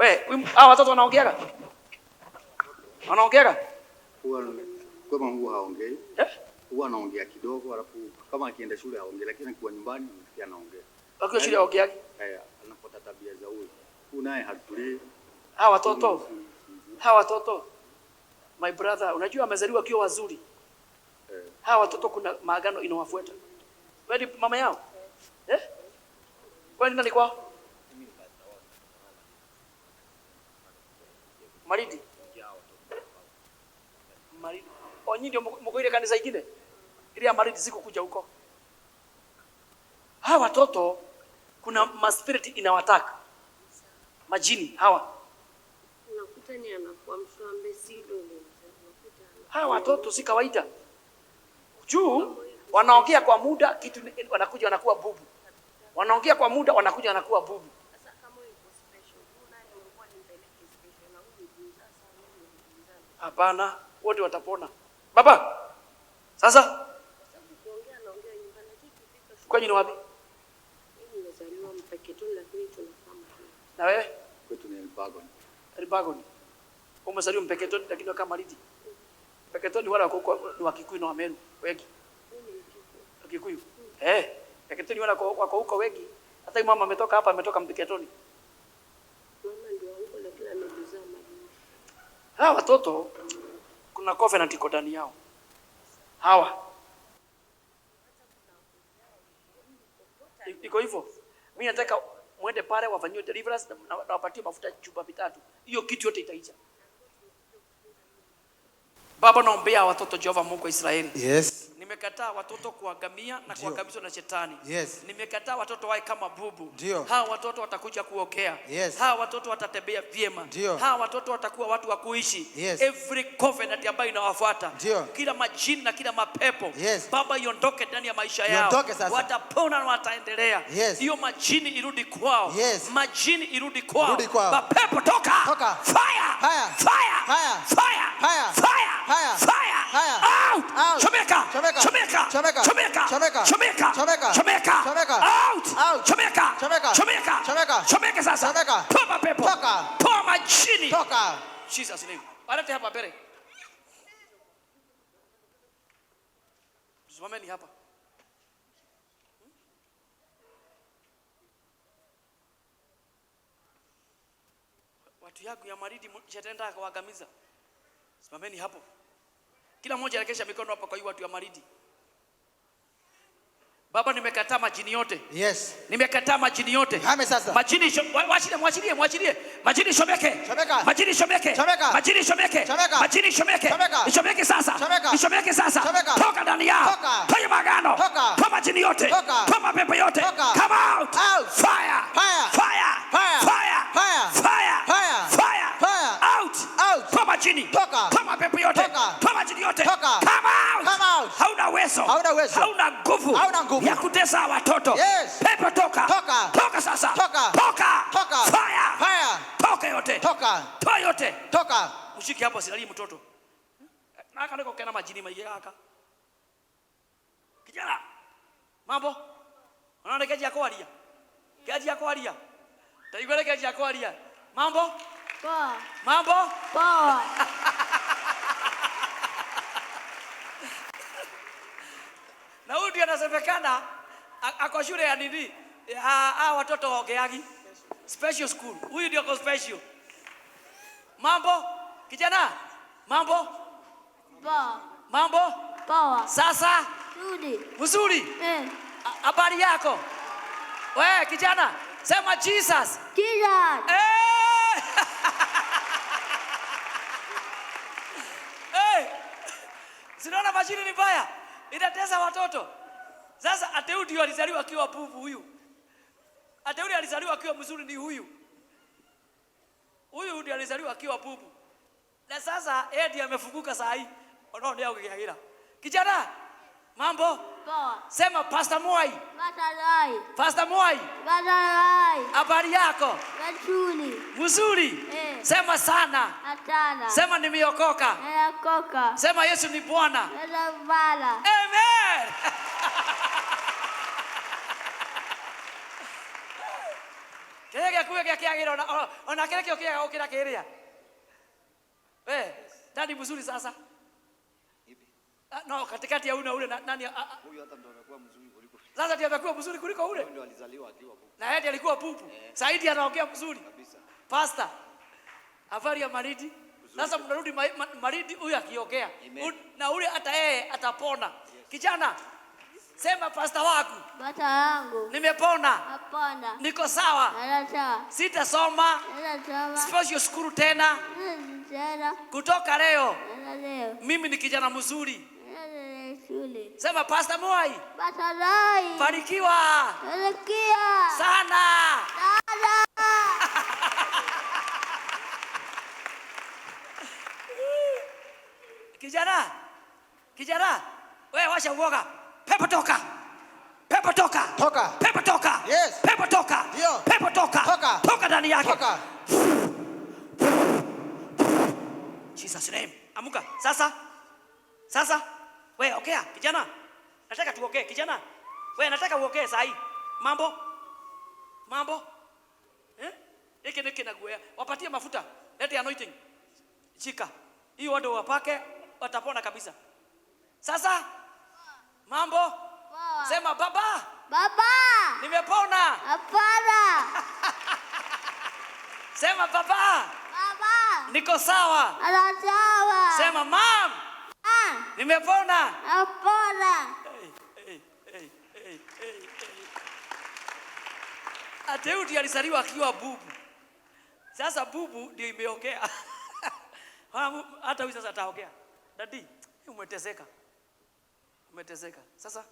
We, hawa watoto wanaongeaga? Wanaongeaga? Huwa kama huwa haongei. Eh? Huwa anaongea kidogo, alafu kama akienda shule haongei, lakini akiwa nyumbani unasikia anaongea. Wakiwa shule haongeagi. Eh, anafuata tabia za huyu. Huyu naye hatulii. Hawa watoto. Hawa watoto. My brother, unajua amezaliwa akiwa wazuri. Eh. Hawa watoto kuna maagano inawafuata. Wewe ni mama yao? Eh? Kwani nani kwao? Maridi. Maridi. O, nyinyi ndio mko ile kanisa ingine? Ile ya Maridi sikukuja huko. Hawa watoto kuna maspirit inawataka. Majini hawa. Unakuta ni anakuwa mshwambe silo ni unakuta Hawa watoto si kawaida. Juu wanaongea kwa muda kitu wanakuja wanakuwa bubu. Wanaongea kwa muda wanakuja wanakuwa bubu. Sasa kama yuko special, huyu naye nilikuwa nimpeleke special na huyu ni sasa mimi ni Hapana, wote watapona. Baba. Sasa sababu kuongea anaongea nyumbani lakini ikifika shule kwenye ni wapi? mimi nimezaliwa Mpeketoni lakini tunakaa Malindi. Na wewe? Kwetu ni Elbagon. Elbagon. Umezaliwa Mpeketoni lakini kama Malindi. Mpeketoni wala wako ni Wakikuyu na Wameru wengi. Mimi ni Mkikuyu. Wakikuyu. Eh, Mpeketoni wala wako huko wengi. Hata mama ametoka hapa, ametoka Mpeketoni. Mama ndio huko lakini amelizaa Malindi. Hawa watoto kuna covenant iko ndani yao. Hawa. Iko hivyo. Mimi nataka muende pale wafanyiwe deliverance na wapatie mafuta chupa vitatu. Hiyo kitu yote itaisha. Baba, naombea watoto Jehova Mungu wa Israeli. Yes. Nimekataa watoto kuangamia na kuangamizwa na shetani. Yes. Nimekataa watoto wae kama bubu. Ndio. Hawa watoto watakuja kuokea. Yes. Hawa watoto watatembea vyema. Ndio. Hawa watoto watakuwa watu wa kuishi. Yes. Every covenant ambayo inawafuata. Ndio. Kila majini na kila mapepo. Yes. Baba, iondoke ndani ya maisha yao. Iondoke sasa. Watapona na wataendelea. Yes. Hiyo majini irudi kwao. Yes. Majini irudi kwao. Irudi kwao. Mapepo toka. Toka. Fire. Fire. Fire. Fire. Fire. Fire. Fire. Fire. Fire. Fire. Out. Out. Chomeka. Chomeka. Chomeka. Chomeka. Chomeka. Chomeka. Chomeka. Chomeka. Chomeka. Chomeka. Out. Out. Chomeka. Chomeka. Chomeka. Chomeka. Chomeka sasa. Chomeka. Toa mapepo. Toka. Toa majini. Toka. Jesus name. Walete hapa mbele. Simameni hapa. Watu yangu ya Maridi shetani anataka kuwaangamiza. Simameni hapo. Kila mmoja elekesha mikono hapa kwa hiyo watu ya Maridi. Baba, nimekataa majini yote. Yes. Nimekataa majini yote. Hame sasa. Majini mwachilie, mwachilie, mwachilie. Majini shomeke. Chomeka. Majini shomeke. Chomeka. Majini shomeke. Chomeka. Majini shomeke. Chomeka. Ishomeke sasa. Chomeka. Ishomeke sasa. Chomeka. Toka ndani yao. Toka. Toa maagano. Toka. Toa majini yote. Toka. Toa mapepo yote. Toka. Come out. Out. Fire. Fire. Fire. Fire. Fire. Fire. Fire. Fire. Fire. Fire. Out. Out. Toa majini. Toka. Toa mapepo yote. Toka. Toa majini yote. Toka. Come out. Come out. Hauna uwezo. Hauna uwezo. Hauna nguvu. Hauna nguvu. Ya kutesa watoto. Yes. Pepo toka. Toka. Toka sasa. Toka. Toka. Toka. Fire. Fire. Toka yote. Toka. Toa yote. Toka. Mshike hapo silalii mtoto. Naka niko kena majini maige aka. Kijana. Mambo? Unaona keji yako alia? Keji yako alia. Taigwele keji yako alia. Mambo? Poa. Mambo? Poa. Na huyu ndiye anasemekana ako shule ya nini? Ya watoto waongeagi. Special school. Huyu ndio ako special. Mambo? Kijana? Mambo? Poa. Mambo? Poa. Sasa? Rudi. Mzuri. Habari yako? We kijana, sema Jesus. Jesus. Sinaona mashini ni mbaya. Inatesa watoto. Sasa Ateu ndio alizaliwa akiwa bubu huyu. Ateu alizaliwa akiwa mzuri ni huyu. Huyu ndio alizaliwa akiwa bubu. Na sasa yeye ndiye amefunguka saa hii. Unaona yeye ukigira. Kijana, mambo? Poa. Sema Pastor Mwai. Pastor Mwai. Pastor Mwai. Pastor Mwai. Habari yako? Nzuri. Mzuri. Sema sana. Sana. Sema nimeokoka. Nimeokoka. Sema Yesu ni Bwana. Yesu ni Bwana. Amen. Kĩrĩa gĩaku gĩa kĩagĩra ona kĩrĩa kĩo kĩega gũkĩra kĩrĩa. We, nani mzuri sasa? Ipi? Ah, no, katikati ya huyu na ule nani Huyu hata ndo amekuwa mzuri kuliko. Sasa ndiye amekuwa mzuri kuliko ule. Huyu ndo alizaliwa akiwa bubu. Na yeye ndiye alikuwa bubu. Saidi anaongea mzuri. Kabisa. Pastor, habari ya Malindi? Sasa mnarudi Malindi huyu akiongea. Amen. Na ule hata yeye atapona. Kijana, sema pastor wangu, Bata yangu. nimepona. Hapana. Niko sawa. Nalata. Sitasoma Nalata. special school tena. Tena. Kutoka leo Leo. mimi ni kijana mzuri. Shule. Sema Pastor Moi, Bata rai. barikiwa Barikiwa. sana. Sana. Kijana, kijana, wewe washa uoga. Pepo toka. Pepo toka. Toka. Pepo toka. Yes. Pepo toka. Ndio. Pepo toka. Toka. Toka ndani yake. Toka. Jesus name. Amuka. Sasa. Sasa. Wewe ongea kijana. Nataka tuongee kijana. Wewe nataka uongee saa hii. Mambo? Mambo? Eh? Hiki niki naguea. Wapatie mafuta. Lete anointing. Shika. Hii watu wapake watapona kabisa. Sasa mambo? Poa. Sema baba, Baba. nimepona. Hapana. Sema baba, Baba. niko sawa. Anatawa. Sema mam, Ah. nimepona. Hapana. Hey, hey, hey, hey, hey, hey. Ati huyu ndiye alizaliwa akiwa bubu. Sasa bubu ndio imeongea. Hata huyu sasa ataongea. Dadi, umeteseka. Umeteseka. Sasa